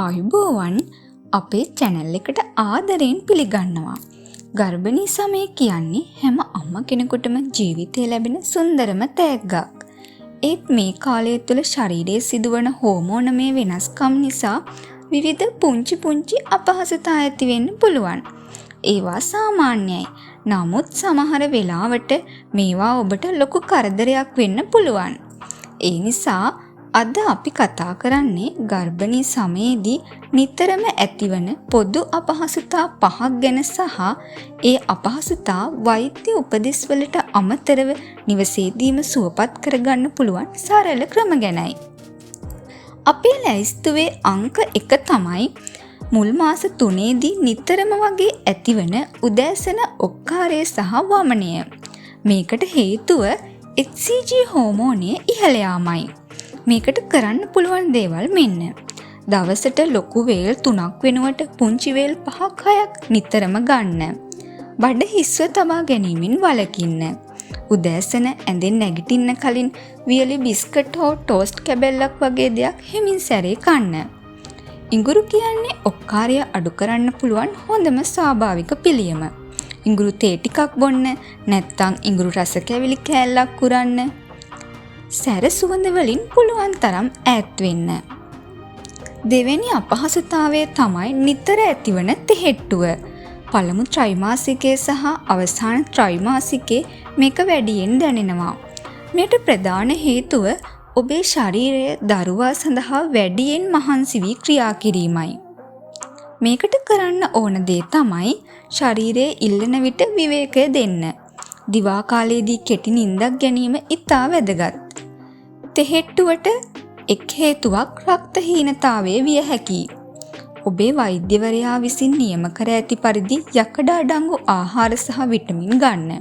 ආයුබෝවන්, අපේ චැනල් එකට ආදරයෙන් පිළිගන්නවා. ගර්භණී සමය කියන්නේ හැම අම්මා කෙනෙකුටම ජීවිතේ ලැබෙන සුන්දරම තෑග්ගක්. ඒත් මේ කාලය තුළ ශරීරයේ සිදුවන හෝමෝනමය වෙනස්කම් නිසා විවිධ පුංචි පුංචි අපහසුතා ඇති වෙන්න පුළුවන්. ඒවා සාමාන්‍යයි. නමුත් සමහර වෙලාවට මේවා ඔබට ලොකු කරදරයක් වෙන්න පුළුවන්. ඒ නිසා අද අපි කතා කරන්නේ ගර්භණී සමයේදී නිතරම ඇතිවන පොදු අපහසුතා පහක් ගැන සහ ඒ අපහසුතා වෛද්‍ය උපදෙස් වලට අමතරව නිවසේදීම සුවපත් කරගන්න පුළුවන් සරල ක්‍රම ගැනයි. අපේ ලැයිස්තුවේ අංක 1 තමයි මුල් මාස 3ේදී නිතරම වගේ ඇතිවන උදෑසන ඔක්කාරය සහ වමනය. මේකට හේතුව HCG හෝමෝනය ඉහළ යාමයි. මේකට කරන්න පුළුවන් දේවල් මෙන්න. දවසට ලොකු වේල් 3ක් වෙනුවට පුංචි වේල් 5ක් 6ක් නිතරම ගන්න. බඩ හිස්ව තබා ගැනීමෙන් වළකින්න. උදෑසන ඇඳෙන් නැගිටින්න කලින් වියලි බිස්කට් හෝ ටෝස්ට් කැබැල්ලක් වගේ දෙයක් හෙමින් සැරේ කන්න. ඉඟුරු කියන්නේ ඔක්කාරය අඩු කරන්න පුළුවන් හොඳම ස්වාභාවික පිළියම. ඉඟුරු තේ ටිකක් බොන්න, නැත්නම් ඉඟුරු රස කැවිලි කෑල්ලක් උරන්න. සැර සුවඳ වලින් පුළුවන් තරම් ඈත් වෙන්න. දෙවෙනි අපහසුතාවය තමයි නිතර ඇතිවන තෙහෙට්ටුව. පළමු ත්‍රෛමාසිකයේ සහ අවසාන ත්‍රෛමාසිකයේ මේක වැඩියෙන් දැනෙනවා. මෙයට ප්‍රධාන හේතුව ඔබේ ශරීරය දරුවා සඳහා වැඩියෙන් මහන්සි වී ක්‍රියා කිරීමයි. මේකට කරන්න ඕන දේ තමයි ශරීරය ඉල්ලන විට විවේකය දෙන්න. දිවා කාලයේදී කෙටි නින්දක් ගැනීම ඉතා වැදගත්. තෙහෙට්ටුවට එක් හේතුවක් රක්තහීනතාවය විය හැකියි. ඔබේ වෛද්‍යවරයා විසින් නියම කර ඇති පරිදි යකඩ අඩංගු ආහාර සහ විටමින් ගන්න.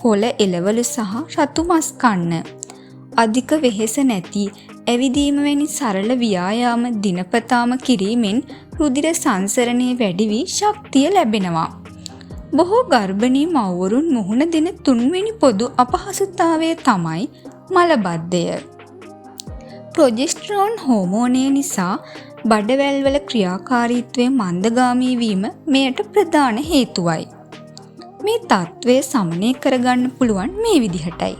කොළ එළවලු සහ රතු මස් කන්න. අධික වෙහෙස නැති ඇවිදීම වැනි සරල ව්‍යායාම දිනපතාම කිරීමෙන් රුධිර සංසරණය වැඩි වී ශක්තිය ලැබෙනවා. බොහෝ ගර්භණී මව්වරුන් මුහුණ දෙන තුන්වෙනි පොදු අපහසුතාවය තමයි මලබද්ධය. ප්‍රොජෙස්ටරෝන් හෝමෝනය නිසා බඩවැල්වල ක්‍රියාකාරීත්වය මන්දගාමී වීම මෙයට ප්‍රධාන හේතුවයි. මේ තත්ත්වය සමනය කරගන්න පුළුවන් මේ විදිහටයි.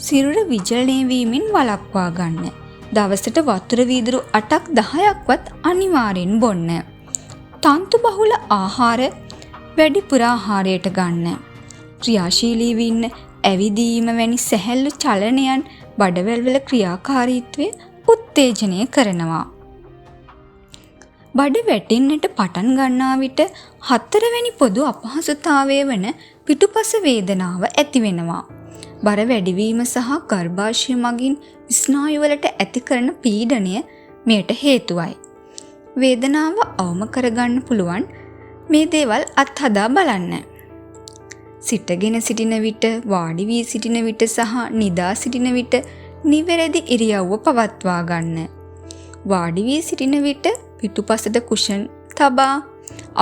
සිරුර විජලනය වීමෙන් වළක්වා ගන්න. දවසට වතුර වීදුරු 8ක් 10ක්වත් අනිවාර්යෙන් බොන්න. තන්තු බහුල ආහාර වැඩිපුර ආහාරයට ගන්න. ක්‍රියාශීලී වෙන්න ඇවිදීම වැනි සැහැල්ලු චලනයන් බඩවැල්වල ක්‍රියාකාරීත්වය උත්තේජනය කරනවා. බඩ වැටෙන්නට පටන් ගන්නා විට හතරවෙනි පොදු අපහසුතාවය වන පිටුපස වේදනාව ඇති වෙනවා. බර වැඩිවීම සහ ගර්භාෂය මගින් ස්නායුවලට ඇති කරන පීඩනය මෙයට හේතුවයි. වේදනාව අවම කරගන්න පුළුවන් මේ දේවල් අත්හදා බලන්න. සිටගෙන සිටින විට, වාඩි වී සිටින විට සහ නිදා සිටින විට නිවැරදි ඉරියව්ව පවත්වා ගන්න. වාඩි වී සිටින විට පිටුපසට කුෂන් තබා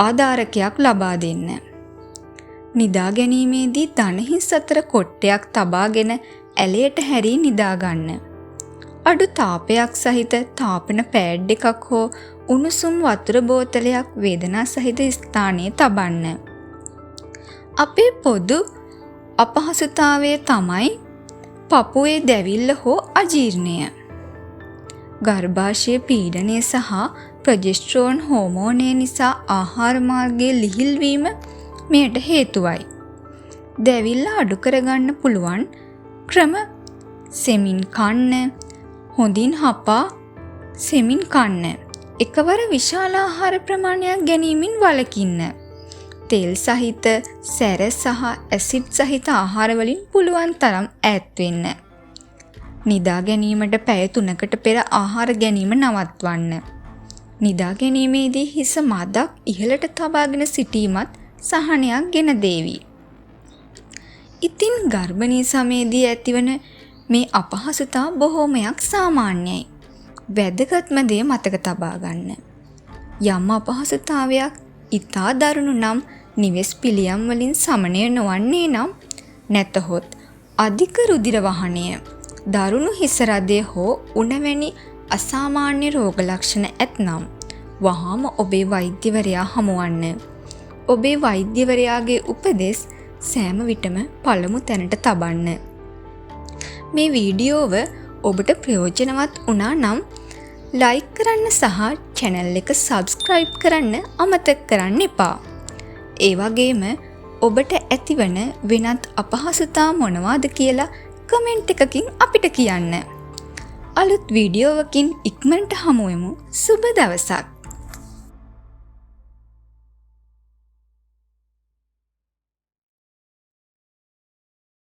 ආධාරකයක් ලබා දෙන්න. නිදා ගැනීමේදී දණහිස් අතර කොට්ටයක් තබාගෙන ඇලයට හැරී නිදා ගන්න. අඩු තාපයක් සහිත තාපන පෑඩ් එකක් හෝ උණුසුම් වතුර බෝතලයක් වේදනා සහිත ස්ථානයේ තබන්න. අපේ පොදු අපහසුතාවය තමයි පපුවේ දැවිල්ල හෝ අජීර්ණය. ගර්භාෂයේ පීඩනය සහ ප්‍රොජෙස්ටරෝන් හෝමෝනය නිසා ආහාර මාර්ගයේ ලිහිල් වීම මෙයට හේතුවයි. දැවිල්ල අඩු කරගන්න පුළුවන් ක්‍රම සෙමින් කන්න, හොඳින් හපා සෙමින් කන්න, එකවර විශාල ආහාර ප්‍රමාණයක් ගැනීමෙන් වළකින්න. තෙල් සහිත, සැර සහ ඇසිඩ් සහිත ආහාර වලින් පුළුවන් තරම් ඈත් වෙන්න. නිදා ගැනීමට පැය 3කට පෙර ආහාර ගැනීම නවත්වන්න. නිදා ගැනීමේදී හිස මදක් ඉහළට තබාගෙන සිටීමත් සහනයක් ගෙන දේවි. ඉතින් ගර්භණී සමයේදී ඇතිවන මේ අපහසුතා බොහෝමයක් සාමාන්‍යයි. වැදගත්ම දේ මතක තබා ගන්න. යම් අපහසුතාවයක් ඉතා දරුණු නම් නිවෙස් පිළියම් වලින් සමනය නොවන්නේ නම්, නැතහොත් අධික රුධිර වහනය, දරුණු හිස රදය හෝ උණ වැනි අසාමාන්‍ය රෝග ලක්ෂණ ඇත්නම් වහාම ඔබේ වෛද්‍යවරයා හමුවන්න. ඔබේ වෛද්‍යවරයාගේ උපදෙස් සෑම විටම පළමු තැනට තබන්න. මේ වීඩියෝව ඔබට ප්‍රයෝජනවත් වුණා නම් ලයික් කරන්න සහ චැනල් එක සබ්ස්ක්‍රයිබ් කරන්න අමතක කරන්න එපා. ඒ වගේම ඔබට ඇතිවන වෙනත් අපහසුතා මොනවාද කියලා කමෙන්ට් එකකින් අපිට කියන්න. අලුත් වීඩියෝවකින් ඉක්මනට හමුවෙමු. සුබ දවසක්.